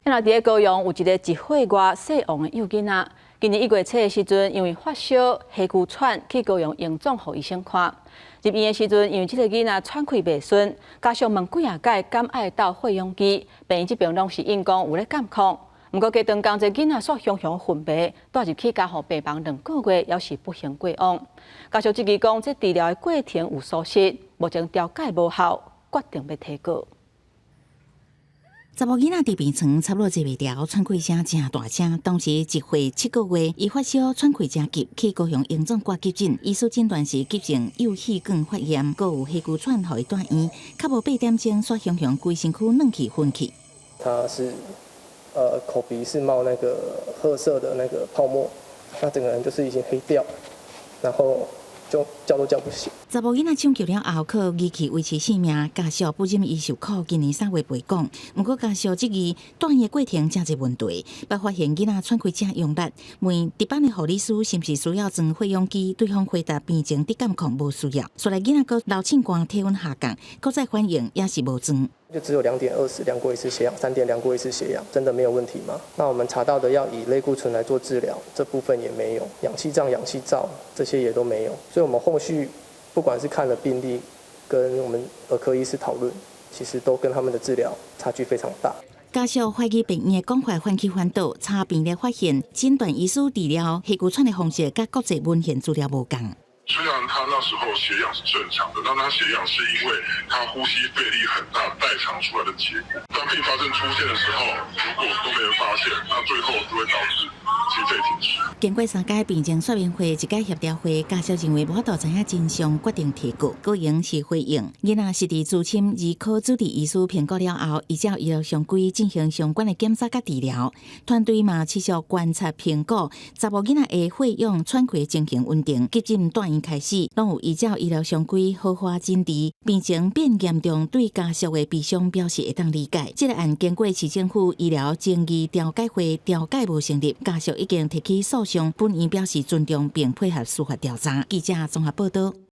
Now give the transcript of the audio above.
那佇咧高雄有一个1歲外姓王的幼囡仔，今年1月初的時陣，因為發燒、氣拘喘，去高雄榮總予醫生看。入院的時陣，因為這個囡仔喘氣袂順，家屬問幾仔擺敢愛鬥血氧機，病院這邊攏是應講有咧監控。毋過隔兩工，這囡仔煞雄雄昏迷，帶入去加護病房2個月，猶是不幸過往。家屬質疑講，這治療的過程有疏失，目前調解無效，決定欲提告。查某囡仔佇病床差不多坐袂牢，喘氣聲誠大聲。當時1歲7個月，伊發燒喘氣誠急，去高雄榮總掛急診，醫師診斷是急性右氣管發炎，閣有氣拘喘，予伊帶院，較無8點鐘，煞雄雄規身軀軟去昏去。他是口鼻是冒那個褐色的那個泡沫，他整個人就是已經黑掉，然後就叫都叫不醒。查某囡仔搶救了後，靠儀器維持性命，家屬不忍伊受苦。今年3月陪講，毋過家屬質疑帶院的過程誠濟問題，捌發現囡仔喘氣誠用力，問值班的護理師是毋是需要裝血氧機，對方回答病情佇監控無需要。後來囡仔閣流凊汗，體溫下降，閣再反應也是無裝。就只有2點20量過一次血氧，3點量過一次血氧，真的沒有問題嗎？那我們查到的要以類固醇來做治療，這部分也沒有，氧氣帳、氧氣罩這些也都沒有，所以我們後續不管是看了病歷，跟我們兒科醫師討論，其實都跟他們的治療差距非常大。家屬懷疑病院的講法反起反倒，查病歷發現診斷醫師治療氣拘喘的方式，佮國際文獻資料無仝。雖然他那時候血氧是正常的，但他血氧是因為他呼吸費力很大代償出來的結果。當併發症出現的時候，如果都沒人發現，那最後就會導致心肺停止。經過三屆病情說明會、一屆協調會，家屬認為無法度知影真相，決定提告。高雄是回應，囡仔是佇資深兒科主治醫師評估了後，依照醫療常規進行相關的檢查佮治療。團隊嘛持續觀察評估，查某囡仔的血氧喘氣情形穩定，急診帶院開始，攏有依照醫療常規好好診治。病情變嚴重，對家屬的悲傷表示會當理解。這個案經過市政府醫療爭議調解會調解無成立，家屬已經提起訴訟，本院表示尊重並配合司法調查。記者綜合報道。